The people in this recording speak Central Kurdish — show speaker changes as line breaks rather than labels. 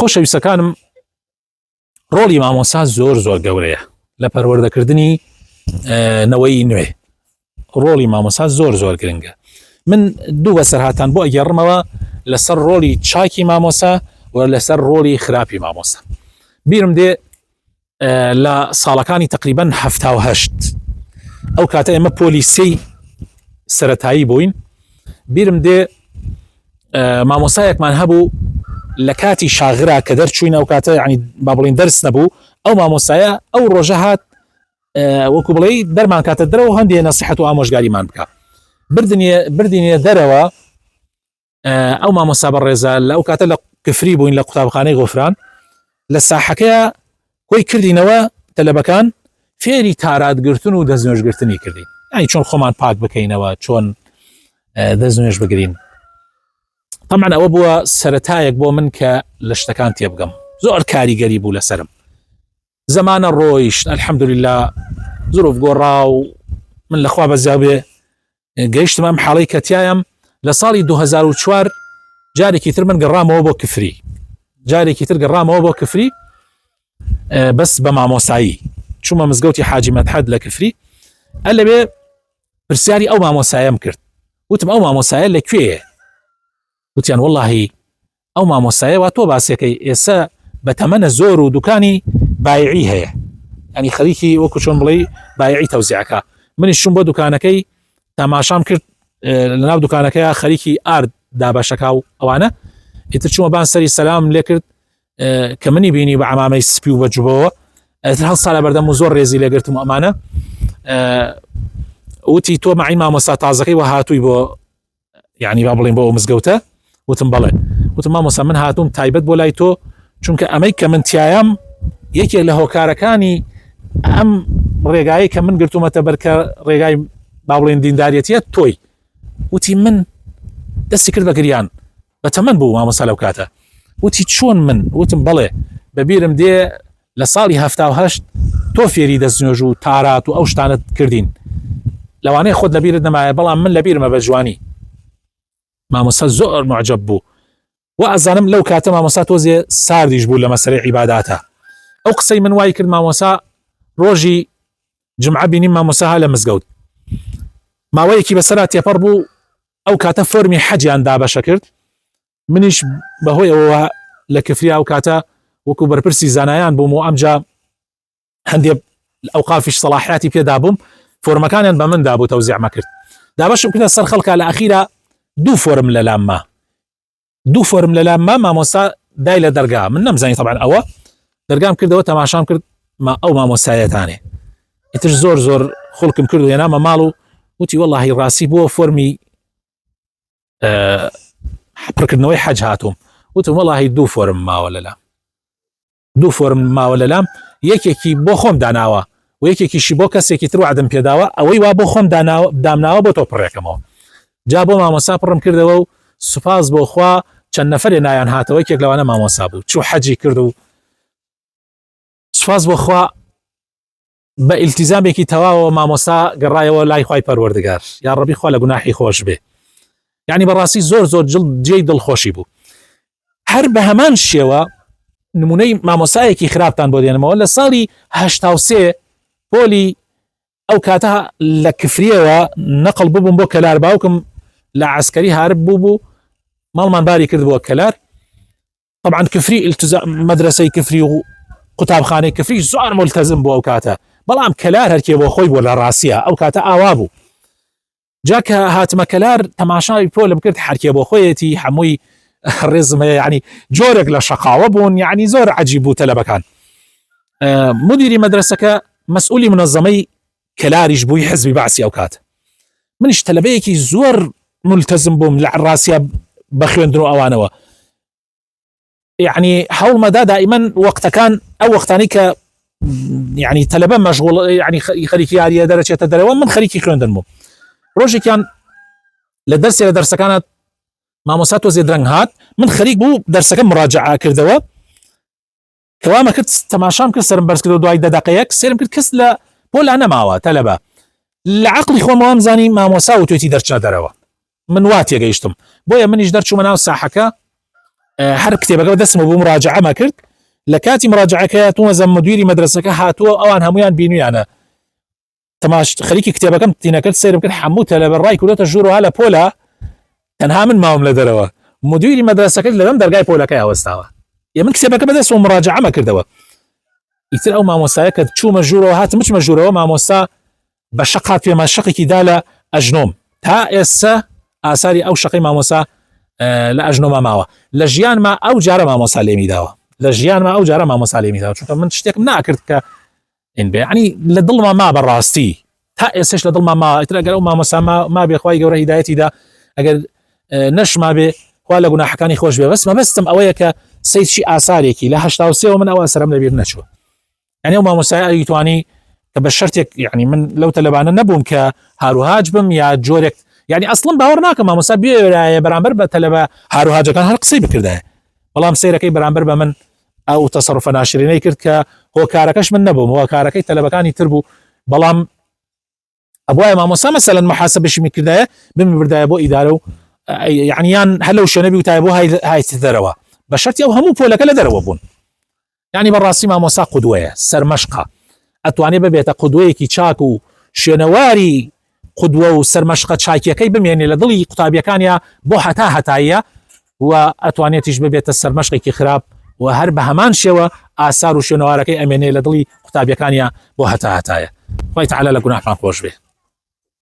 خۆشەویستەکانم ڕۆڵی مامۆسا زۆر زۆر گەورەیە لە پەروەردەکردنی نەوەی نوێ ڕۆڵی مامۆسا زۆر زۆر گرنگە من دوو بەسەرهاتان بۆ ئەگەڕمەوە لەسەر ڕۆڵی چاکی مامۆسا و لەسەر ڕۆڵی خراپی مامۆسا بیرم دێ لە ساڵەکانی تقریبان هەشت ئەو کاتە ئێمە پۆلی سێی سەتایی بووین بیرم دێ مامۆسایەکمان هەبوو لە کاتی شاغرا کە دەرچوین ئەو کاتە ینی با بڵین دەرس نەبوو ئەو مامۆسایە ئەو ڕۆژە هات وەکو بڵێ دەرمان کاتە دەرەوە هەندێ نەسیحەت و ئامۆژگاریمان بکە بردنیە بردینە دەرەوە ئەو مامۆسا بەڕێزە لە ئەو کاتە لە کفری بووین لە قوتابخانەی غۆفران لە ساحەکەیە کۆی کردینەوە تەلەبەکان فێری تاراتگرتن و دەستنوێژگرتنی کردین یانی چۆن خۆمان پاک بکەینەوە چۆن دەستنوێژ بگرین طبعا ئەوە بووە سەتایەک بۆ من کە لە شتەکان تێبگەم زۆر کاریگەری بوو لەسرم زەمانە ڕۆیشت الحمدللە زروف گۆڕا و من لەخوا بەزیاو بێ گەیشتم ئەم حاڵی کە تیایم لە ساڵی 2004 جارێکی تر من گەڕامەوە بۆ کفری جارێکی تر گەڕامەوە بۆ کفری بەس بە مامۆسایی چوومە مزگەوتی حاجی مەدحەت لە کفری ئەلەوێ پرسیاری ئەو مامۆسایم کرد وتم ئەو مامۆسایە لە کوێیە وتیان وەڵاهی ئەو مامۆستایە وا تۆ باسیەکەی ئێسە بە تەمەنە زۆر و دوکانی بایعی هەیە ینی خەریکی وەکو چۆن بڵێ بایعی تەوزیعەکە منیش چوم بۆ دوکانەکەی تەماشام کرد لەناو دوکانەکەی خەریکی ئارد دابەشەکە و ئەوانە ئیتر چوومە بان سەری سەلام لێ کرد کە منی بینی بە عمامەی سپی و بە جوبەوە ئەتر هەڵسا لە بەردەم و زۆر ڕێزی لێگرتم و ئەمانە وتی تۆ مەعین مامۆستا تازەکەی وە هاتووی بۆ یعنی با بڵێن بۆ ئەو مزگەوتە وتم بەڵێ وتم مامۆستا من هاتووم تایبەت بۆ لای تۆ چونکە ئەمەی کە من تیایم یەکێک لە هۆکارەکانی ئەم ڕێگایی کە من گرتومەتە بەرکە ڕێگای با بڵێن دینداریەتە تۆی وتی من دەستی کرد بە گریان بەتەمەن بوو مامۆستا لەو کاتە وتی چۆن من وتم بەڵێ بەبیرم دێ لە ساڵی 78 تۆ فێری دەستنوێژ و تارات و ئەو شتانت کردین لەوانەیە خۆت لەبیرت نەمایە بەڵام من لەبیرمە بە جوانی مامۆستا زۆر معجب بوو و ئەزانم لەو کاتە مامۆستا تۆزێ ساردیش بوو لە مەسەرەی عیباداتە ئەو قسەی من وای کرد مامۆسا ڕۆژی جمعە بینیم مامۆسا ها لە مزگەوت ماوەیەکی بەسەرا تێپەڕ بوو ئەو کاتە فۆرمی حەجیان دابەشە کرد منیش بەهۆی ئەوەوە لە کفری ئەو کاتە وەکو بەرپرسی زانایان بووم و ئەمجا هەندێک ئەوقافیش سەڵاحیاتی پێدا بووم فۆرمەکانیان بە من دابوو تەوزیعمە کرد دابەشم کردە سەر خەڵکا لە ئەخیرا دوو فۆرم لەلام ما دوو فۆرم لەلام ما مامۆستا دای لە دەرگا من نەمزانی طبعا ئەوە دەرگام کردەوە تەماشام کرد ما ئەو مامۆستایەتانێ ئیتر زۆر زۆر خڵکم کرد و هێنامە ماڵ و وتی وەڵاهی ڕاستی بۆ فۆرمی پڕکردنەوەی حەج هاتووم وتم وەڵاهی دوو فۆرم ماوە لەلام دوو فۆرم ماوە لەلام یەکێکی بۆ خۆم داناوە و یەکێکیشی بۆ کەسێکی تر وعدم پێداوە ئەوەی وا بۆ خۆم دامناوە بۆ تۆ پڕێکەمەوە جا بۆ مامۆسا پڕم کردەوە و سوپاس بۆ خوا چەند نەفرێ نایان هاتەوە یەکێک لەوانە مامۆسا بوو چوو حەجی کرد و سوپاس بۆ خوا بە ئیلتیزامێکی تەواوەوە مامۆستا گەڕایەوە لای خوای پەروەردگار یا ڕەبی خوا لە گوناحی خۆش بێ یعنی بەڕاستی زۆر زۆر جڵ جێی دڵخۆشی بوو هەر بە هەمان شێوە نمونەی مامۆسایەکی خراپتان بۆ دێنمەوە لە ساڵی 83 پۆلی ئەو کاتە لە کفریەوە نەقل ببووم بۆ کەلار باوکم لە عسکەری هارب بوو بوو ماڵمان باری کرد بۆ کەلار طبعا کفری التزام مەدرسەی کفری و قوتابخانەی کفری زۆر ملتزم بوو ئەو کاتە بەڵام کەلار هەرکێ بۆ خۆی بوو لە ڕاستیە ئەو کاتە ئاوا بوو جا کە هاتمە کەلار تەماشای پۆلم کرد هەرکێ بۆ خۆیەتی هەمووی ڕێزم هەیە ینی جۆرێک لە شەقاوە بوون یعنی زۆر عجیب بوو تەلەبەکان مدیری مەدرسەکە مەسئولی منەزەمەی کەلاریش بووی حزبی بەعسی ئەو کات منیش تەلەبەیەکی زۆر ملتزم بووم لە ڕاستە بە خوێندن و ئەوانەوە یعنی هەوڵمەدا دائیمەن وەختەکان ئەو وەختانی کە یعنی تەلەبە مەشغوڵ یعنی خەریکی یاریە دەرەچێتە دەرەوە من خەریکی خوێندن بووم ڕۆژێکیان لە دەرسێ لە دەرسەکانە مامۆسا تۆزێ درەنگ هات من خەریک بوو دەرسەکە مراجعە کردەوە کەوامە کرد تەماشام کرد سرم بەرز کردەوە دوای دە دەقەیەک سێرم کرد کەس لە پۆلا نەماوە تەلەبە لە عقلی خۆم وام زانی مامۆسا وتوێتی دەرچە دەرەوە من وا تێگەیشتم بۆیە منیش دەرچوومە ناو ساحەکە. هەر کتێبەکە دەستمە بوو مراجعەمە کرد لە کاتی مراجعەکە تۆمەزە مدیری مەدرسەکە هاتووە ئەوان هەمویان بینویانە تەماش خەریکی کتێبەکەم تینەکرد سەیرم کرد هەموو تەلەبە ڕای کردۆتە ژوورەوە لە پۆلە تەنها من ماوم لە دەرەوە مدیری مەدرسەکە لەدەم دەرگای پۆلەکەی وەستاوە یە من کتێبەکە بەدەستەوە مراجعەمە کردەوە ئیتر ئەو مامۆستایە کە چوومە ژوورەوە هاتم بچمە ژوورەوە مامۆستا بە شەقات پێمان شەقێکی دا لە ئەژنۆم تا ئێستا ئاساری ئەو شەقەی مامۆسا لە ئەژنۆما ماوە لە ژیانما ئەو جارە مامۆسا لێمی داوە لە ژیانما ئەو جارە مامۆسا لێمی داوە چونکە من شتێکم ناکرد کە ئین بێ ینی لە دڵما ما بەڕاستی تا ئێسش لە دڵما ما ئیتر ئەگەر ئەو مامۆسا ما ما بێ خوای گەورە هیدایەتی دا ئەگەر نەش ما بێ خوا لە گوناحەکانی خۆش بێ بەس مەبەستم ئەوەیە کە سەیر چی ئاسارێکی لە 83 من ئەو ئەسەرم لەبیر نەچووە یعنی ئەو مامۆستای ئەوی توانی کە بە شەرتێک یعنی من لەو تەلەبانە نەبووم کە هاروهاج بم یا جۆرێک یعنی ئەسڵم باوەڕ ناکەم مامۆستا بێرایە بەرامبەر بە تەلەبە هاروهاجەکان هەر قسەی بکردایە بەڵام سەیرەکەی بەرامبەر بە من ئەو تەسەڕفە ناشرینەی کرد کە هۆکارەکەش من نەبووم هۆکارەکەی تەلەبەکانی تر بوو بەڵام ئەبواە مامۆسا مەسەلەن محاسبەشی میکردایە بمبردایە بۆ ئیدارە و یعنیان هەر لەو شوێنە بیوتایە بۆ هایت دەرەوە بە شەرتی ئەو هەموو پۆلەکە لە دەرەوە بوون یعنی بەڕاستی مامۆسا قودوەیە سەرمەشقە ئەتوانێ ببێتە قودوەیەکی چاک و شوێنەواری قودوە و سەرمەشقە چاکیەکەی بمێنێ لە دڵی قوتابیەکانیا بۆ هەتا هەتاییە و ئەتوانێتیش ببێتە سەرمەشقێکی خراپ و هەر بە هەمان شێوە ئاسار و شوێنەوارەکەی ئەمێنێ لە دڵی قوتابیەکانیا بۆ هەتا هەتایە. خوای تەعالا لە گوناحمان خۆش بێ.